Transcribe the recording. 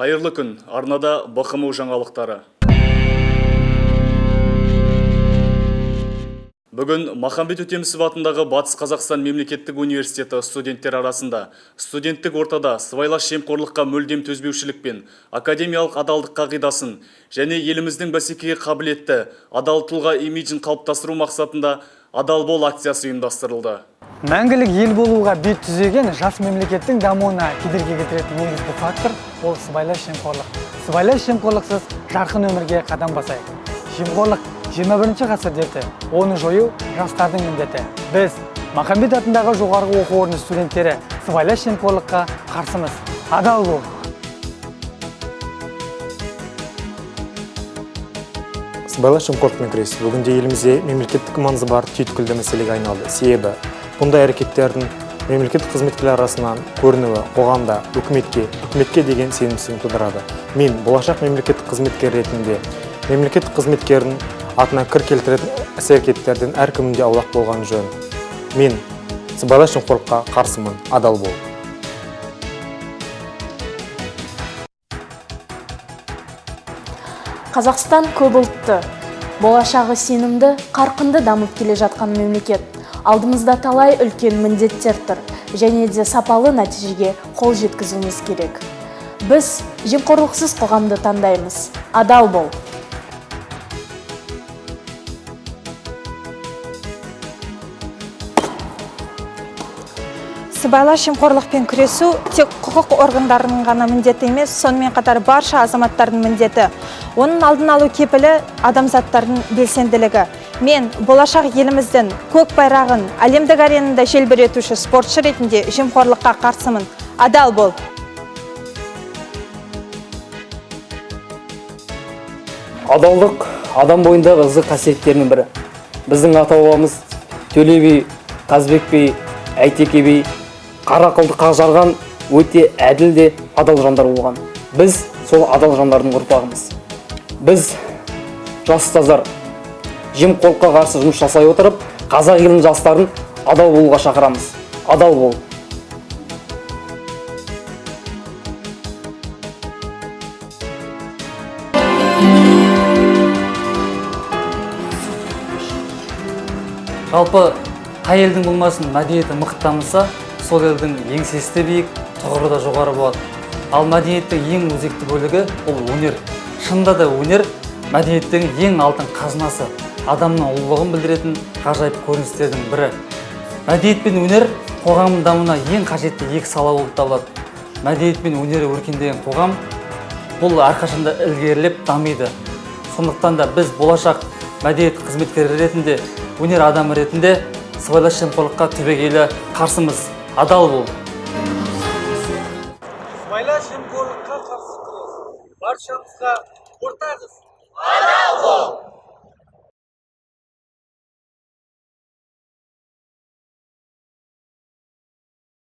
Қайырлы күн, арнада БҚМУ жаңалықтары. Бүгін Махамбет Өтемісов атындағы Батыс Қазақстан мемлекеттік университеті студенттер арасында студенттік ортада сыбайлас жемқорлыққа мүлдем төзбеушілік пен академиялық адалдық қағидасын және еліміздің бәсекеге қабілетті адал тұлға имиджін қалыптастыру мақсатында «Адал бол» акциясы ұйымдастырылды. Мәңгілік ел болуға бет түзеген жас мемлекеттің дамуына кедергі келтіретін негізгі фактор ол сыбайлас жемқорлық. Сыбайлас жемқорлықсыз жарқын өмірге қадам басайық. Жемқорлық 21 ғасыр дерті. Оны жою жастардың міндеті. Біз, Махамбет атындағы жоғарғы оқу орны студенттері, сыбайлас жемқорлыққа қарсымыз. Адал бол! Сыбайлас жемқорлықпен күрес бүгінде елімізде мемлекеттік маңызы бар түйткілді мәселеге айналды. Себебі бұндай әрекеттердің мемлекеттік қызметкерлер арасынан көрінуі қоғамда үкіметке деген сенімсіздігін тудырады. Мен болашақ мемлекеттік қызметкер ретінде мемлекеттік қызметкердің атына кір келтіретін іс әрекеттерден әркімнің де аулақ болғаны жөн. Мен сыбайлас жемқорлыққа қарсымын. Адал бол! Қазақстан көп ұлтты, болашағы сенімді, қарқынды дамып келе жатқан мемлекет. Алдымызда талай үлкен міндеттер тұр және де сапалы нәтижеге қол жеткізуіміз керек. Біз жемқорлықсыз қоғамды таңдаймыз. Адал бол! Сыбайлас жемқорлықпен күресу тек құқық органдарының ғана міндеті емес, сонымен қатар барша азаматтардың міндеті. Оның алдын алу кепілі адамзаттардың белсенділігі. Мен болашақ еліміздің көк байрағын әлемдік аренада желбіретуші спортшы ретінде жемқорлыққа қарсымын. Адал бол! Адалдық адам бойындағы ізгі қасиеттерінің бірі. Біздің ата бабамыз Төле би, Қазыбек би, Әйтеке би қара қылды қақ жарған өте әділ де адал жандар болған. Біз сол адал жандардың ұрпағымыз. Біз, жас ұстаздар, жемқорлыққа қарсы жұмыс жасай отырып, қазақ елінің жастарын адал болуға шақырамыз. Адал бол! Жалпы, қай елдің болмасын мәдениеті мықты дамыса, сол елдің еңсесі де биік, тұғыры да жоғары болады. Ал мәдениеттің ең өзекті бөлігі ол өнер. Шынында да, өнер мәдениеттің ең алтын қазынасы, адамның ұлылығын білдіретін ғажайып көріністердің бірі. Мәдениет пен өнер қоғамның дамуына ең қажетті екі сала болып табылады. Мәдениет пен өнері өркендеген қоғам бұл әрқашанда ілгерілеп дамиды. Сондықтан да біз болашақ мәдениет қызметкері ретінде, өнер адамы ретінде сыбайлас жемқорлыққа түбегейлі қарсымыз. Адал бол! Сыбайлас жемқорлыққа қарсы күрес баршамызға ортақ іс. Адал бол!